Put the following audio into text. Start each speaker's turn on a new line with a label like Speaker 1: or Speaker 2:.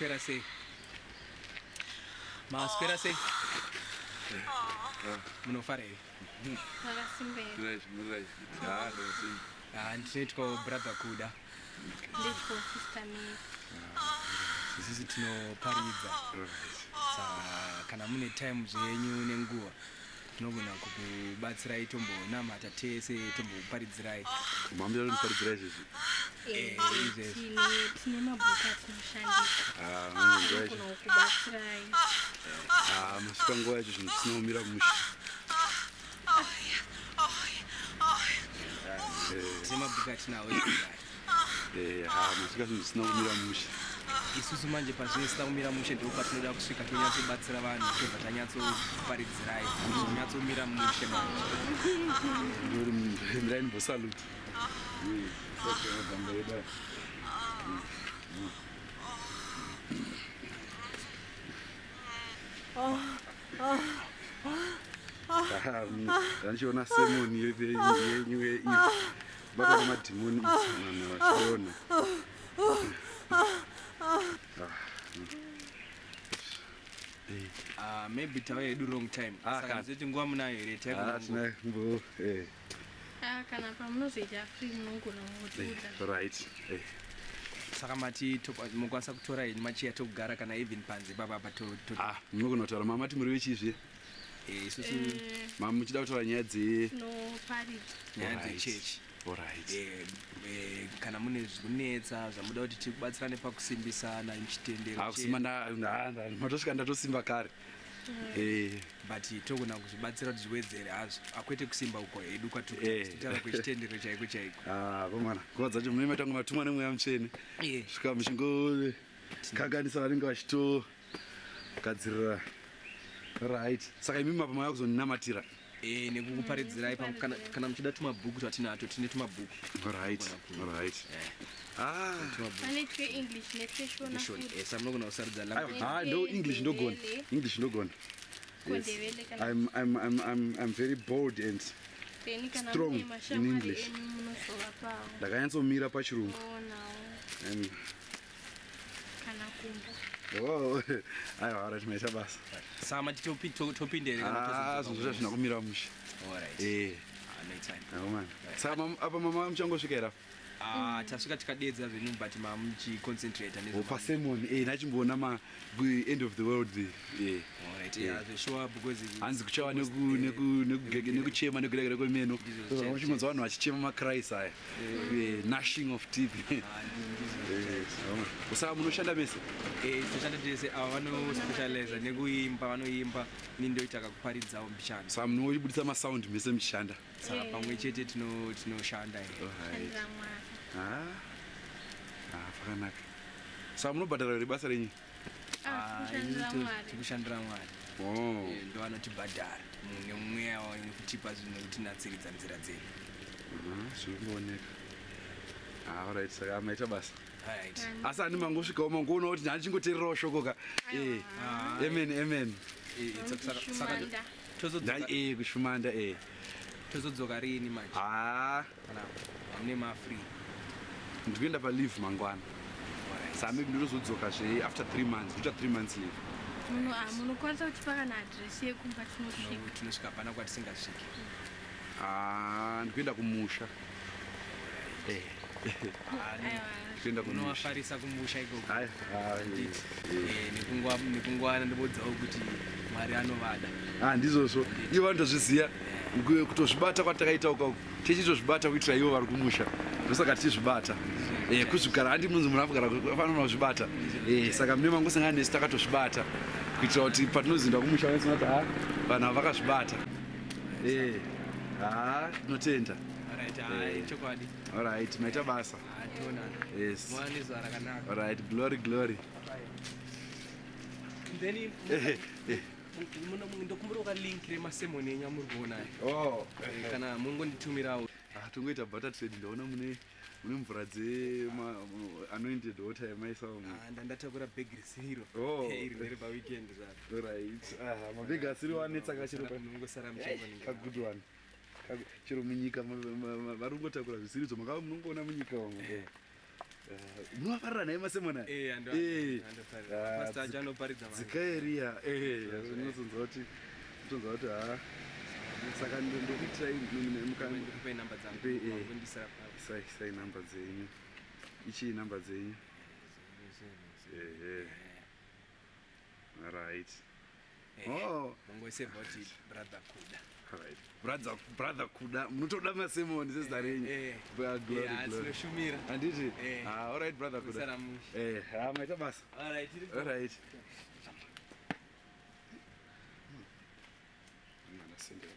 Speaker 1: Maswera sei? Maswera sei? Munofara here?
Speaker 2: Makasimba here?
Speaker 3: Right, right. Ah, right.
Speaker 1: Ah, ndinoitwa brother Kuda.
Speaker 2: Nditwa sister Mary.
Speaker 1: Isusu tinoparidza. Saka kana mune time zvenyu nenguva tinogona kukubatsirai tombonamata tese tombokuparidzirai.
Speaker 3: Mambira ndiparidzira izvezvi.
Speaker 2: Eh,
Speaker 1: izvezvi.
Speaker 2: tine mabhuku atinoshandisa.
Speaker 3: Ah, manje nguva yacho.
Speaker 2: Tinogona kukubatsirai.
Speaker 3: Ah, masvika nguva yacho zvinhu zvisina kumira mushe.
Speaker 1: Tine mabhuku atinawo ekudai.
Speaker 3: Eh, ah, masvika zvinhu zvisina kumira mushe.
Speaker 1: Isusu manje pazvinosina kumira mushe ndipo patinoda kusvika tonyatsobatsira vanhu tobva tanyatsoparidzirai zvinyatsomira mushe manje.
Speaker 3: Ndori mirai ndimbosalute. Eh, okay, magamba edu aya. Ah, ndandichiona sermon yenyu yeIve. Batwa nemadhimoni idzi vanhu vachiona.
Speaker 1: Ah, maybe tauya hedu wrong time.
Speaker 3: Ah,
Speaker 1: Saka
Speaker 3: kana.
Speaker 1: ndizoti nguva munayo here
Speaker 3: Ah,
Speaker 1: taigona
Speaker 3: tinayo mbo eh
Speaker 2: Ah, kana pamunozoita free munogona kutiudza.
Speaker 3: right. Eh.
Speaker 1: Saka mati mukwanisa kutora henyu machiya tokugara kana even panze papapa
Speaker 3: Ah, munogona kutaura mama mati muri vechizve.
Speaker 1: isusu
Speaker 2: Eh,
Speaker 3: Mama muchida kutaura nyaya dze
Speaker 2: tinoparidza.
Speaker 1: nyaya
Speaker 3: Alright.
Speaker 1: dzechechi.
Speaker 3: Alright.
Speaker 1: Kana mune zvikunetsa zvamuda kuti tikubatsirane pakusimbisana muchitendero
Speaker 3: Ah, kusimba matosvika ndatosimba kare. Eh,
Speaker 1: but togona kuzvibatsira kuti zviwedzere hazvo akwete kusimba uko hedu
Speaker 3: Eh.
Speaker 1: kwatitaura kwechitendero chaiko chaiko.
Speaker 3: Ah, komana, nguva dzacho munenge matanga matumwa nemweya mutsvene. Svika muchingokanganisa vanenge vachitogadzirira. Right. Saka imi mapa mauya kuzondinamatira.
Speaker 1: Eh, nekukuparidzirai kana muchida tumabhuku twatinato tine tumabhuku.
Speaker 3: Alright. Alright. Ah.
Speaker 2: Pane twe-English netweShona
Speaker 1: Shona.
Speaker 2: futi.
Speaker 1: Saka munogona kusarudza language.
Speaker 3: Ah, ndo English ndogona. English ndogona. Yes.
Speaker 2: KuNdebele kana
Speaker 3: I'm very bold and
Speaker 2: then kana
Speaker 3: strong
Speaker 2: mune
Speaker 3: in
Speaker 2: mashamwari
Speaker 3: English.
Speaker 2: enyu munozovapawo.
Speaker 3: Ndakanyatsomira pachirungu.
Speaker 2: Oonawo kana kumba.
Speaker 3: Oh, aiwa, alright, maita basa.
Speaker 1: Saka mati topinda here kana
Speaker 3: Ah,
Speaker 1: tozodzoka
Speaker 3: zvinhu zvacho hazvina kumira mushe.
Speaker 1: Alright.
Speaker 3: Eh,
Speaker 1: Ah, no time.
Speaker 3: akomana. Saka apa mama muchangosvika here apa?
Speaker 1: Ah, tasvika tikadedza zvenyu but mamuchiconcentrata
Speaker 3: Oh, pasermon eh ndachimboona ma end of the world eh.
Speaker 1: Alright, yeah, zveshuwa because
Speaker 3: Hanzi kuchava nekuchema nekuregera kwemeno.
Speaker 1: Ndizvo zvicha-
Speaker 3: Uchingonzwa vanhu vachichema macries aya. Eh, gnashing of teeth.
Speaker 1: Ah, ndizvo
Speaker 3: Eh, saka munoshanda mese?
Speaker 1: Eh, toshanda tese ava vanospecializa nekuimba vanoimba ini ndoita kakuparidzawo mbichana.
Speaker 3: Saka munobudisa masound mese muchishanda.
Speaker 1: Saka pamwe chete tinoshanda here.
Speaker 3: Alright.
Speaker 2: Shandira Mwari.
Speaker 3: Ah. Ah, pakanaka. Saka munobhadhara here basa renyu?
Speaker 2: Ah,
Speaker 1: Ah,
Speaker 2: tikushandira
Speaker 1: isusu
Speaker 2: Mwari.
Speaker 1: tikushandira Mwari.
Speaker 3: Oh.
Speaker 1: Eh, ndo vanotibhadhara nemweya wavo nekutipa zvinhu nekutinatsiridza nzira dzedu.
Speaker 3: Ah, zviri kungooneka. Ah, alright, saka maita basa.
Speaker 1: Alright.
Speaker 3: Asi handi mangosvikawo mangoona kuti ndandichingoteererawo shoko ka. Eh. Amen, amen.
Speaker 1: Eh, saka
Speaker 2: Kushumanda.
Speaker 3: Ndai eh kushumanda eh.
Speaker 1: tozodzoka riini manje
Speaker 3: Ah,
Speaker 1: kana mune mafree?
Speaker 3: ndikuenda pa leave mangwana.
Speaker 1: Alright.
Speaker 3: Saka maybe ndinozodzoka zve after 3 months, ndoita 3 months leave.
Speaker 2: Ah, munokwanisa kutipa kana adhiresi yekumba tinosvika.
Speaker 1: Tinosvika hapana kwatisingasviki.
Speaker 3: Ah, ndikuenda kumusha. Eh.
Speaker 2: Aiwa.
Speaker 3: Ndikuenda kumusha.
Speaker 1: Unovafarisa kumusha ikoko.
Speaker 3: Ai, ah,
Speaker 1: Handiti. Eh, nekungwana ndobodzawo kuti Mwari anovada.
Speaker 3: Ah, ndizvozvo. Ivo vanotozviziva. Kutozvibata kwatakaita uko tichitozvibata kuitira ivo vari kumusha. Ndosaka tichizvibata. Eh, kuzvigara handi munzi munhu afugara fanira kuzvibata. Eh, saka mune mangosangana nesu takatozvibata kuitira kuti patinozinda kumusha vanoziva kuti ah, vanhu ava vakazvibata. Eh, ah, tinotenda.
Speaker 1: Alright, ah,
Speaker 3: Eh.
Speaker 1: chokwadi.
Speaker 3: Alright, maita basa.
Speaker 1: Ah, tionana.
Speaker 3: Yes.
Speaker 1: Muwane zuva rakanaka.
Speaker 3: Alright, glory glory.
Speaker 1: Then
Speaker 3: Eh, eh.
Speaker 1: ndokumbira kalink remasemoni enyu amuri kuona aya.
Speaker 3: Oh.
Speaker 1: Kana mungonditumirawo.
Speaker 3: Ah, tongoita butter trade ndaona mune mvura dze anointed water yamaisa umu.
Speaker 1: Ah, ndandatakura bhegi risiro.
Speaker 3: Oh.
Speaker 1: Iri ndere paweekend zvaro.
Speaker 3: Right. Ah, mabhegi asiri anetsa kachiro pa.
Speaker 1: Munongosara
Speaker 3: Ka
Speaker 1: muchingoningira.
Speaker 3: good one. Chero munyika vari kungotakura zvisiridzo makava munongoona munyika umu. Eh. Munovafarira naye masemona?
Speaker 1: Eh, andofarira. Pastor acho anoparidza manje.
Speaker 3: Dzikaeriya, unozonzwa kuti utonzwa kuti ha, saka ndokuitirai.
Speaker 1: Ndikupe namba dzangu.
Speaker 3: Ndipe.
Speaker 1: Mangondisira pa
Speaker 3: Isai namba dzenyu. Ichii namba dzenyu? Ehe, right. Oh.
Speaker 1: Mangosevha kuti Brother Kuda.
Speaker 3: Right. Brother Kuda, munotoda masemoni sezita renyu. Glory, glory.
Speaker 1: Tinoshumira.
Speaker 3: Handiti?
Speaker 1: Eh.
Speaker 3: Ah, alright, Brother Kuda.
Speaker 1: Kusara mushe.
Speaker 3: Ah, maita basa.
Speaker 1: Alright, tiri
Speaker 3: Alright. Ndasendera.